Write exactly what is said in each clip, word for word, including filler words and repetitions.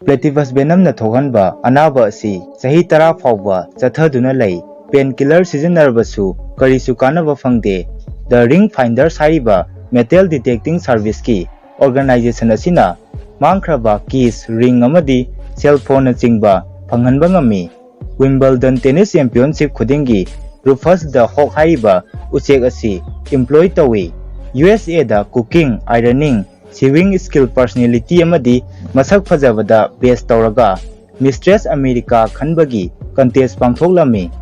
Platypus venomꯅ ꯊꯣꯛꯍꯟꯕ ꯑꯅꯥꯕ ꯑꯁꯤ ꯆꯍꯤ ꯇꯔꯥ ꯐꯥꯎꯕ ꯆꯠꯊꯗꯨꯅ ꯂꯩ꯫ Painkiller ꯁꯤꯖꯤꯟꯅꯔꯕꯁꯨ ꯀꯔꯤꯁꯨ ꯀꯥꯟꯅꯕ ꯐꯪꯗꯦ꯫ The Ring Finders ꯍꯥꯏꯔꯤꯕ metal detecting serviceꯀꯤ organization ꯑꯁꯤꯅ ꯃꯥꯡꯈ꯭ꯔꯕ keys, ring ꯑꯃꯗꯤ cell phoneꯅꯆꯤꯡꯕ ꯐꯪꯍꯟꯕ ꯉꯝꯃꯤ꯫ Wimbledon tennis championship ꯈꯨꯗꯤꯡꯒꯤ Rufus the Hawk ꯍꯥꯏꯔꯤꯕ ꯎꯆꯦꯛ ꯑꯁꯤ employ ꯇꯧꯏ꯫ USAꯗ cooking, ironing, sewing skill, personality ꯑꯃꯗꯤ ꯃꯁꯛ ꯐꯖꯕꯗ base ꯇꯧꯔꯒ Mistress America ꯈꯟꯕꯒꯤ contest ꯄꯥꯡꯊꯣꯛꯂꯝꯃꯤ꯫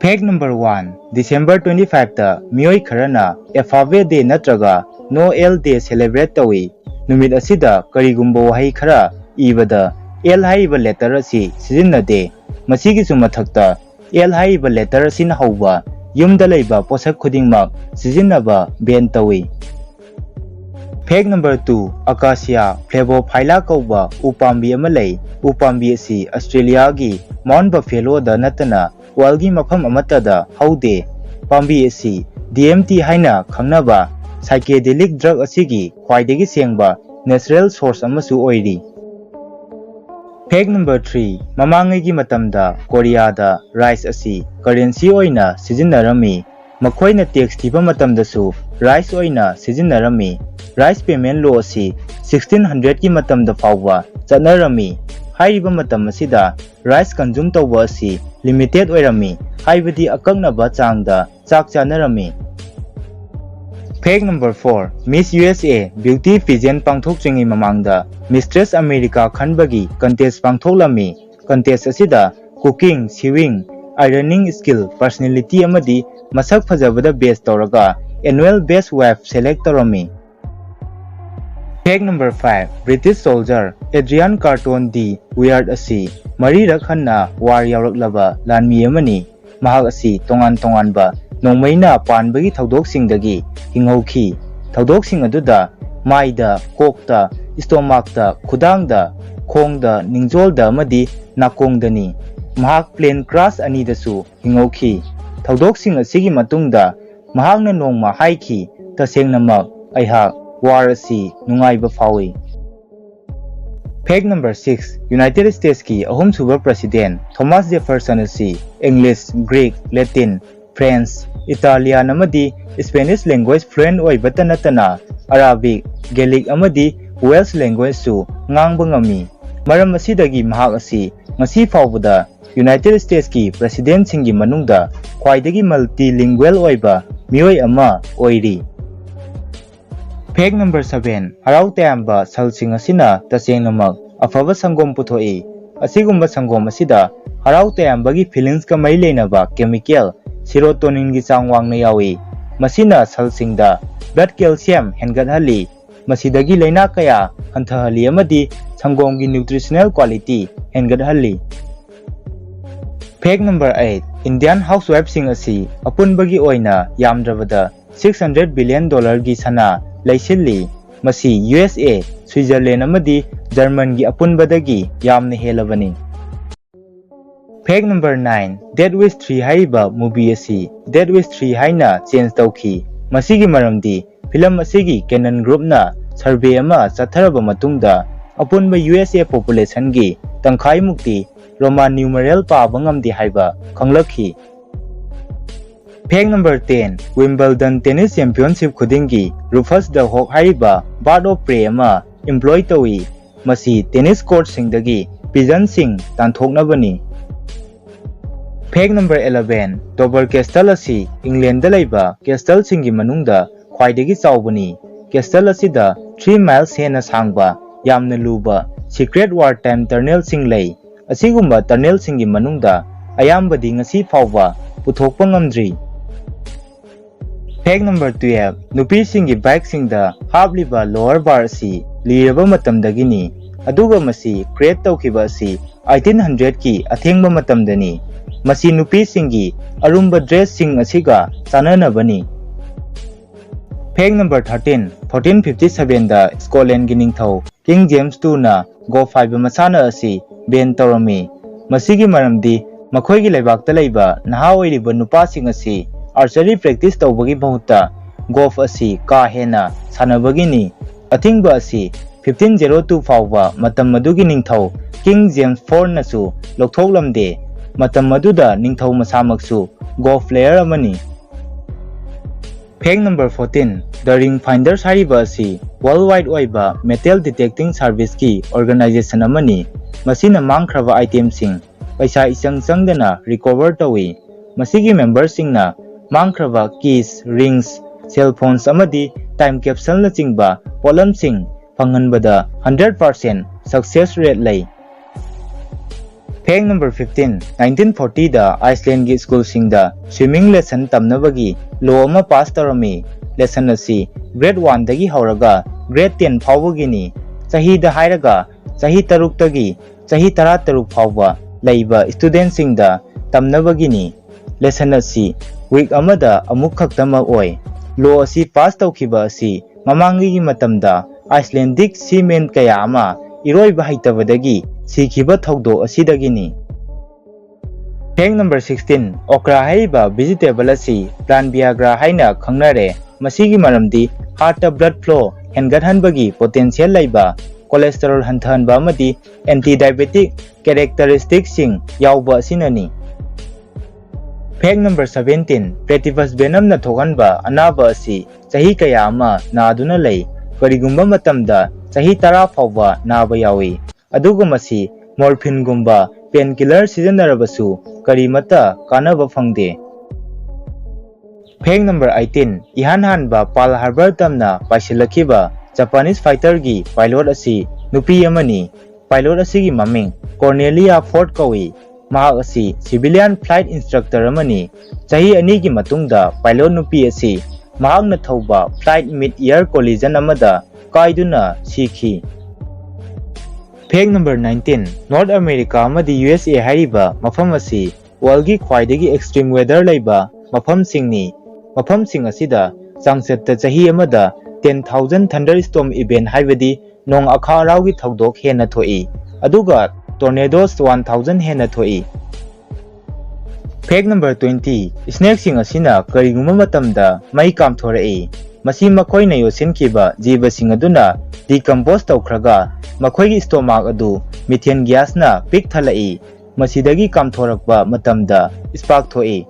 Fact number one, December twenty fiveꯇ ꯃꯤꯑꯣꯏ ꯈꯔꯅ Alphabet Day ꯅꯠꯇ꯭ꯔꯒ No L Day celebrate ꯇꯧꯏ꯫ ꯅꯨꯃꯤꯠ ꯑꯁꯤꯗ ꯀꯔꯤꯒꯨꯝꯕ ꯋꯥꯍꯩ ꯈꯔ ꯏꯕꯗ L ꯍꯥꯏꯔꯤꯕ letter ꯑꯁꯤ ꯁꯤꯖꯤꯟꯅꯗꯦ꯫ ꯃꯁꯤꯒꯤꯁꯨ ꯃꯊꯛꯇ L ꯍꯥꯏꯔꯤꯕ letter ꯑꯁꯤꯅ ꯍꯧꯕ ꯌꯨꯝꯗ ꯂꯩꯕ ꯄꯣꯠꯁꯛ ꯈꯨꯗꯤꯡꯃꯛ ꯁꯤꯖꯤꯟꯅꯕ ban ꯇꯧꯏ꯫ Fact number two, Acacia flavophylla ꯀꯧꯕ ꯎ ꯄꯥꯝꯕꯤ ꯑꯃ ꯂꯩ꯫ ꯎ ꯄꯥꯝꯕꯤ ꯑꯁꯤ Australiaꯒꯤ Mount Buffaloꯗ ꯅꯠꯇꯅ worldꯒꯤ ꯃꯐꯝ ꯑꯃꯠꯇꯗ ꯍꯧꯗꯦ꯫ ꯄꯥꯝꯕꯤ ꯑꯁꯤ DMT ꯍꯥꯏꯅ ꯈꯪꯅꯕ psychedelic drug ꯑꯁꯤꯒꯤ ꯈ꯭ꯋꯥꯏꯗꯒꯤ ꯁꯦꯡꯕ natural source ꯑꯃꯁꯨ ꯑꯣꯏꯔꯤ꯫ Fact number three, ꯃꯃꯥꯡꯉꯩꯒꯤ ꯃꯇꯝꯗ ꯀꯣꯔꯤꯌꯥꯗ rice ꯑꯁꯤ currency ꯑꯣꯏꯅ ꯁꯤꯖꯤꯟꯅꯔꯝꯃꯤ꯫ ꯃꯈꯣꯏꯅ tax ꯊꯤꯕ ꯃꯇꯝꯗꯁꯨ rice ꯑꯣꯏꯅ ꯁꯤꯖꯤꯟꯅꯔꯝꯃꯤ꯫ Rice payment law ꯑꯁꯤ sixteen hundredꯀꯤ ꯃꯇꯝꯗ ꯐꯥꯎꯕ ꯆꯠꯅꯔꯝꯃꯤ꯫ ꯍꯥꯏꯔꯤꯕ ꯃꯇꯝ ꯑꯁꯤꯗ rice consume ꯇꯧꯕ ꯑꯁꯤ limited ꯑꯣꯏꯔꯝꯃꯤ, ꯍꯥꯏꯕꯗꯤ ꯑꯀꯛꯅꯕ ꯆꯥꯡꯗ ꯆꯥꯛ ꯆꯥꯅꯔꯝꯃꯤ꯫ Fact number four, Miss USA beauty pageant ꯄꯥꯡꯊꯣꯛꯇ꯭ꯔꯤꯉꯩ ꯃꯃꯥꯡꯗ Mistress America ꯈꯟꯕꯒꯤ contest ꯄꯥꯡꯊꯣꯛꯂꯝꯃꯤ꯫ Contest ꯑꯁꯤꯗ cooking, sewing, ironing skill, personality ꯑꯃꯗꯤ ꯃꯁꯛ ꯐꯖꯕꯗ base ꯇꯧꯔꯒ annual best wife select ꯇꯧꯔꯝꯃꯤ꯫ Fact number five, British soldier Adrian Carton de Werth ꯑꯁꯤ ꯃꯔꯤꯔꯛ ꯍꯟꯅ war ꯌꯥꯎꯔꯛꯂꯕ ꯂꯥꯟꯃꯤ ꯑꯃꯅꯤ꯫ ꯃꯍꯥꯛ ꯑꯁꯤ ꯇꯣꯉꯥꯟ ꯇꯣꯉꯥꯟꯕ ꯅꯣꯡꯃꯩꯅ ꯄꯥꯟꯕꯒꯤ ꯊꯧꯗꯣꯛꯁꯤꯡꯗꯒꯤ ꯍꯤꯡꯍꯧꯈꯤ꯫ ꯊꯧꯗꯣꯛꯁꯤꯡ ꯑꯗꯨꯗ ꯃꯥꯏꯗ, ꯀꯣꯛꯇ, stomachꯇ, ꯈꯨꯗꯥꯡꯗ, ꯈꯣꯡꯗ, ꯅꯤꯡꯖꯣꯜꯗ ꯑꯃꯗꯤ ꯅꯥꯀꯣꯡꯗꯅꯤ꯫ ꯃꯍꯥꯛ plane crash ꯑꯅꯤꯗꯁꯨ ꯍꯤꯡꯍꯧꯈꯤ꯫ ꯊꯧꯗꯣꯛꯁꯤꯡ ꯑꯁꯤꯒꯤ ꯃꯇꯨꯡꯗ ꯃꯍꯥꯛꯅ ꯅꯣꯡꯃ ꯍꯥꯏꯈꯤ, "ꯇꯁꯦꯡꯅꯃꯛ ꯑꯩꯍꯥꯛ war ꯑꯁꯤ ꯅꯨꯡꯉꯥꯏꯕ ꯐꯥꯎꯏ"꯫ Fact number six, United States ꯀꯤ ꯑꯍꯨꯝꯁꯨꯕ President Thomas Jefferson ꯑꯁꯤ English, Greek, Latin, French, Italian ꯑꯃꯗꯤ Spanish language fluent ꯑꯣꯏꯕꯇ ꯅꯠꯇꯅ Arabic, Gaelic ꯑꯃꯗꯤ Welsh language ꯁꯨ ꯉꯥꯡꯕ ꯉꯝꯃꯤ꯫ ꯃꯔꯝ ꯑꯁꯤꯗꯒꯤ ꯃꯍꯥꯛ ꯑꯁꯤ ꯉꯁꯤ ꯐꯥꯎꯕꯗ United States ꯀꯤ President ꯁꯤꯡꯒꯤ ꯃꯅꯨꯡꯗ ꯈ꯭ꯋꯥꯏꯗꯒꯤ multilingual ꯑꯣꯏꯕ ꯃꯤꯑꯣꯏ ꯑꯃ ꯑꯣꯏꯔꯤ꯫ Fact number seven, ꯍꯔꯥꯎ ꯇꯌꯥꯝꯕ ꯁꯜꯁꯤꯡ ꯑꯁꯤꯅ ꯇꯁꯦꯡꯅꯃꯛ ꯑꯐꯕ ꯁꯪꯒꯣꯝ ꯄꯨꯊꯣꯛꯏ꯫ ꯑꯁꯤꯒꯨꯝꯕ ꯁꯪꯒꯣꯝ ꯑꯁꯤꯗ ꯍꯔꯥꯎ ꯇꯌꯥꯝꯕꯒꯤ feelings ꯀ ꯃꯔꯤ ꯂꯩꯅꯕ chemical serotonin ꯒꯤ ꯆꯥꯡ ꯋꯥꯡꯅ ꯌꯥꯎꯏ꯫ ꯃꯁꯤꯅ ꯁꯜꯁꯤꯡꯗ blood calcium ꯍꯦꯟꯒꯠꯍꯜꯂꯤ꯫ ꯃꯁꯤꯗꯒꯤ ꯂꯩꯅꯥ ꯀꯌꯥ ꯍꯟꯊꯍꯜꯂꯤ ꯑꯃꯗꯤ ꯁꯪꯒꯣꯝꯒꯤ nutritional quality ꯍꯦꯟꯒꯠꯍꯜꯂꯤ꯫ Fact number eight, Indian housewife ꯁꯤꯡ ꯑꯁꯤ ꯑꯄꯨꯟꯕꯒꯤ ꯑꯣꯏꯅ ꯌꯥꯝꯗ꯭ꯔꯕꯗ six hundred billion dollar ꯒꯤ ꯁꯅꯥ ꯂꯩꯁꯤꯜꯂꯤ꯫ ꯃꯁꯤ U S A, Switzerland ꯑꯃꯗꯤ German ꯒꯤ ꯑꯄꯨꯟꯕꯗꯒꯤ ꯌꯥꯝꯅ ꯍꯦꯜꯂꯕꯅꯤ꯫ Fact number nine, Death Wish three ꯍꯥꯏꯔꯤꯕ movie ꯑꯁꯤ Death Wish three ꯍꯥꯏꯅ change ꯇꯧꯈꯤ꯫ ꯃꯁꯤꯒꯤ ꯃꯔꯝꯗꯤ film ꯑꯁꯤꯒꯤ Cannon Group ꯅ survey ꯑꯃ ꯆꯠꯊꯔꯕ ꯃꯇꯨꯡꯗ ꯑꯄꯨꯟꯕ U S A population ꯒꯤ ꯇꯪꯈꯥꯏꯃꯨꯛꯇꯤ Roman numeral ꯄꯥꯕ ꯉꯝꯗꯦ ꯍꯥꯏꯕ ꯈꯪꯂꯛꯈꯤ꯫ Fact number ten, Wimbledon tennis championship ꯈꯨꯗꯤꯡꯒꯤ Rufus the Hawk ꯍꯥꯏꯔꯤꯕ bird of prey ꯑꯃ employ ꯇꯧꯏ꯫ ꯃꯁꯤ tennis court ꯁꯤꯡꯗꯒꯤ pigeon ꯁꯤꯡ ꯇꯥꯟꯊꯣꯛꯅꯕꯅꯤ꯫ Fact number eleven, Dover Castle ꯑꯁꯤ England ꯗ ꯂꯩꯕ castle ꯁꯤꯡꯒꯤ ꯃꯅꯨꯡꯗ ꯈ꯭ꯋꯥꯏꯗꯒꯤ ꯆꯥꯎꯕꯅꯤ꯫ Castle ꯑꯁꯤꯗ three miles ꯍꯦꯟꯅ ꯁꯥꯡꯕ ꯌꯥꯝꯅ ꯂꯨꯕ secret wartime tunnel ꯁꯤꯡ ꯂꯩ꯫ ꯑꯁꯤꯒꯨꯝꯕ tunnel ꯁꯤꯡꯒꯤ ꯃꯅꯨꯡꯗ ꯑꯌꯥꯝꯕꯗꯤ ꯉꯁꯤ ꯐꯥꯎꯕ ꯄꯨꯊꯣꯛꯄ ꯉꯝꯗ꯭ꯔꯤ꯫ Fact number twelve, ꯅꯨꯄꯤꯁꯤꯡꯒꯤ bike ꯁꯤꯡꯗ ꯍꯥꯞꯂꯤꯕ lower bar ꯑꯁꯤ ꯂꯤꯔꯕ ꯃꯇꯝꯗꯒꯤꯅꯤ, ꯑꯗꯨꯒ ꯃꯁꯤ create ꯇꯧꯈꯤꯕ ꯑꯁꯤ eighteen hundred ꯀꯤ ꯑꯊꯦꯡꯕ ꯃꯇꯝꯗꯅꯤ꯫ ꯃꯁꯤ ꯅꯨꯄꯤꯁꯤꯡꯒꯤ ꯑꯔꯨꯝꯕ dress ꯁꯤꯡ ꯑꯁꯤꯒ ꯆꯥꯟꯅꯅꯕꯅꯤ꯫ Fact number thirteen, fourteen fifty seven ꯗ Scotland ꯒꯤ ꯅꯤꯡꯊꯧ King James two ꯅ golf ꯍꯥꯏꯕ ꯃꯁꯥꯟꯅ ꯑꯁꯤ ban ꯇꯧꯔꯝꯃꯤ꯫ ꯃꯁꯤꯒꯤ ꯃꯔꯝꯗꯤ ꯃꯈꯣꯏꯒꯤ ꯂꯩꯕꯥꯛꯇ ꯂꯩꯕ ꯅꯍꯥ ꯑꯣꯏꯔꯤꯕ ꯅꯨꯄꯥꯁꯤꯡ ꯑꯁꯤ archery practice ꯇꯧꯕꯒꯤ ꯃꯍꯨꯠꯇ golf ꯑꯁꯤ ꯀꯥ ꯍꯦꯟꯅ ꯁꯥꯟꯅꯕꯒꯤꯅꯤ꯫ ꯑꯊꯤꯡꯕ ꯑꯁꯤ fifteen zero two ꯐꯥꯎꯕ ꯃꯇꯝ ꯑꯗꯨꯒꯤ ꯅꯤꯡꯊꯧ King James fourꯅꯁꯨ ꯂꯧꯊꯣꯛꯂꯝꯗꯦ꯫ ꯃꯇꯝ ꯑꯗꯨꯗ ꯅꯤꯡꯊꯧ ꯃꯁꯥꯃꯛꯁꯨ Go player ꯑꯃꯅꯤ꯫ Fact number fourteen, The Ring Finders ꯍꯥꯏꯔꯤꯕ ꯑꯁꯤ worldwide ꯑꯣꯏꯕ metal detecting serviceꯀꯤ organization ꯑꯃꯅꯤ꯫ ꯃꯁꯤꯅ ꯃꯥꯡꯈ꯭ꯔꯕ itemꯁꯤꯡ ꯄꯩꯁꯥ ꯏꯆꯪ ꯆꯪꯗꯅ recover ꯇꯧꯏ꯫ ꯃꯁꯤꯒꯤ memberꯁꯤꯡꯅ ꯃꯥꯡꯈ꯭ꯔꯕ keys, rings, cell phones ꯑꯃꯗꯤ time capsuleꯅꯆꯤꯡꯕ ꯄꯣꯠꯂꯝꯁꯤꯡ ꯐꯪꯍꯟꯕꯗ hundred percent success rate ꯂꯩ꯫ Fact number fifteen, nineteen fortyꯗ Icelandꯒꯤ schoolꯁꯤꯡꯗ swimming lesson ꯇꯝꯅꯕꯒꯤ law ꯑꯃ pass ꯇꯧꯔꯝꯃꯤ꯫ Lesson ꯑꯁꯤ grade oneꯗꯒꯤ ꯍꯧꯔꯒ grade ten ꯐꯥꯎꯕꯒꯤꯅꯤ꯫ ꯆꯍꯤꯗ ꯍꯥꯏꯔꯒ ꯆꯍꯤ ꯇꯔꯨꯛꯇꯒꯤ ꯆꯍꯤ ꯇꯔꯥꯇꯔꯨꯛ ꯐꯥꯎꯕ ꯂꯩꯕ studentꯁꯤꯡꯗ ꯇꯝꯅꯕꯒꯤꯅꯤ꯫ Lesson ꯑꯁꯤ week ꯑꯃꯗ ꯑꯃꯨꯛ ꯈꯛꯇꯃꯛ ꯑꯣꯏ꯫ Law ꯑꯁꯤ pass ꯇꯧꯈꯤꯕ ꯑꯁꯤ ꯃꯃꯥꯡꯉꯩꯒꯤ ꯃꯇꯝꯗ Icelandic seamen ꯀꯌꯥ ꯑꯃ ꯏꯔꯣꯏꯕ ꯍꯩꯇꯕꯗꯒꯤ ꯁꯤꯈꯤꯕ ꯊꯧꯗꯣꯛ ꯑꯁꯤꯗꯒꯤꯅꯤ꯫ Fact number sixteen, okra ꯍꯥꯏꯔꯤꯕ vegetable ꯑꯁꯤ plant Viagra ꯍꯥꯏꯅ ꯈꯪꯅꯔꯦ꯫ ꯃꯁꯤꯒꯤ ꯃꯔꯝꯗꯤ heartꯇ blood flow ꯍꯦꯟꯒꯠꯍꯟꯕꯒꯤ potential ꯂꯩꯕ, cholesterol ꯍꯟꯊꯍꯟꯕ ꯑꯃꯗꯤ anti-diabetic characteristicꯁꯤꯡ ꯌꯥꯎꯕ ꯑꯁꯤꯅꯅꯤ꯫ Fact number seventeen, Platypus venomꯅ ꯊꯣꯛꯍꯟꯕ ꯑꯅꯥꯕ ꯑꯁꯤ ꯆꯍꯤ ꯀꯌꯥ ꯑꯃ ꯅꯥꯗꯨꯅ ꯂꯩ꯫ ꯀꯔꯤꯒꯨꯝꯕ ꯃꯇꯝꯗ ꯆꯍꯤ ꯇꯔꯥ ꯐꯥꯎꯕ ꯅꯥꯕ ꯌꯥꯎꯏ꯫ ꯑꯗꯨꯒ ꯃꯁꯤ morphineꯒꯨꯝꯕ painkiller ꯁꯤꯖꯤꯟꯅꯔꯕꯁꯨ ꯀꯔꯤꯃꯠꯇ ꯀꯥꯟꯅꯕ ꯐꯪꯗꯦ꯫ Fact number eighteen, ꯏꯍꯥꯟ ꯍꯥꯟꯕ Pearl Harbor ꯇꯝꯅ ꯄꯥꯏꯁꯤꯜꯂꯛꯈꯤꯕ Japanese fighterꯒꯤ pilot ꯑꯁꯤ ꯅꯨꯄꯤ ꯑꯃꯅꯤ꯫ Pilot ꯑꯁꯤꯒꯤ ꯃꯃꯤꯡ Cornelia Ford ꯀꯧꯏ꯫ ꯃꯍꯥꯛ ꯑꯁꯤ civilian flight instructor ꯑꯃꯅꯤ꯫ ꯆꯍꯤ ꯑꯅꯤꯒꯤ ꯃꯇꯨꯡꯗ pilot ꯅꯨꯄꯤ ꯑꯁꯤ ꯃꯍꯥꯛꯅ ꯊꯧꯕ flight mid-air collision ꯑꯃꯗ ꯀꯥꯏꯗꯨꯅ ꯁꯤꯈꯤ꯫ Fact number nineteen, North America ꯑꯃꯗꯤ U S A ꯍꯥꯏꯔꯤꯕ ꯃꯐꯝ ꯑꯁꯤ worldꯒꯤ ꯈ꯭ꯋꯥꯏꯗꯒꯤ extreme weather ꯂꯩꯕ ꯃꯐꯝꯁꯤꯡꯅꯤ꯫ ꯃꯐꯝꯁꯤꯡ ꯑꯁꯤꯗ ꯆꯥꯡꯆꯠꯇ ꯆꯍꯤ ꯑꯃꯗ ten thousand thunderstorm event ꯍꯥꯏꯕꯗꯤ ꯅꯣꯡ ꯑꯈꯥ ꯑꯔꯥꯎꯒꯤ ꯊꯧꯗꯣꯛ ꯍꯦꯟꯅ ꯊꯣꯛꯏ, ꯑꯗꯨꯒ tornadoes one thousand ꯍꯦꯟꯅ ꯊꯣꯛꯏ꯫ Fact number twenty, snakeꯁꯤꯡ ꯑꯁꯤꯅ ꯀꯔꯤꯒꯨꯝꯕ ꯃꯇꯝꯗ ꯃꯩ ꯀꯥꯝꯊꯣꯔꯛꯏ꯫ ꯃꯁꯤ ꯃꯈꯣꯏꯅ ꯌꯣꯠꯁꯤꯟꯈꯤꯕ ꯖꯤꯕꯁꯤꯡ ꯑꯗꯨꯅ decompose ꯇꯧꯈ꯭ꯔꯒ ꯃꯈꯣꯏꯒꯤ stomach ꯑꯗꯨ methane gasꯅ ꯄꯤꯛ ꯊꯜꯂꯛꯏ꯫ ꯃꯁꯤꯗꯒꯤ ꯀꯥꯝꯊꯣꯔꯛꯄ ꯃꯇꯝꯗ spark ꯊꯣꯛꯏ꯫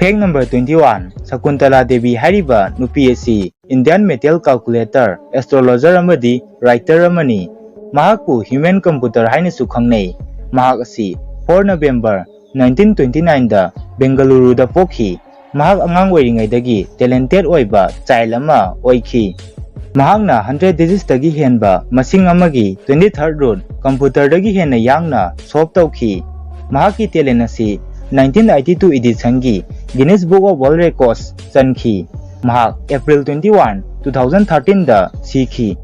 Fact number twenty one, ꯁꯀꯨꯟꯇꯂꯥ Devi ꯍꯥꯏꯔꯤꯕ ꯅꯨꯄꯤ ꯑꯁꯤ Indian metal calculator, astrologer ꯑꯃꯗꯤ writer ꯑꯃꯅꯤ꯫ ꯃꯍꯥꯛꯄꯨ human computer ꯍꯥꯏꯅꯁꯨ ꯈꯪꯅꯩ꯫ ꯃꯍꯥꯛ ꯑꯁꯤ four November nineteen twenty nineꯗ ꯕꯦꯡꯒꯂꯨꯔꯨꯗ ꯄꯣꯛꯈꯤ꯫ ꯃꯍꯥꯛ ꯑꯉꯥꯡ ꯑꯣꯏꯔꯤꯉꯩꯗꯒꯤ talented ꯑꯣꯏꯕ child ꯑꯃ ꯑꯣꯏꯈꯤ꯫ ꯃꯍꯥꯛꯅ hundred digitsꯇꯒꯤ ꯍꯦꯟꯕ ꯃꯁꯤꯡ ꯑꯃꯒꯤ twenty third root computerꯗꯒꯤ ꯍꯦꯟꯅ ꯌꯥꯡꯅ solve ꯇꯧꯈꯤ꯫ ꯃꯍꯥꯛꯀꯤ talent ꯑꯁꯤ nineteen eighty two editionꯒꯤ Guinness Book of World Records ꯆꯟꯈꯤ꯫ ꯃꯍꯥꯛ April twenty one, two thousand thirteenꯗ ꯁꯤꯈꯤ꯫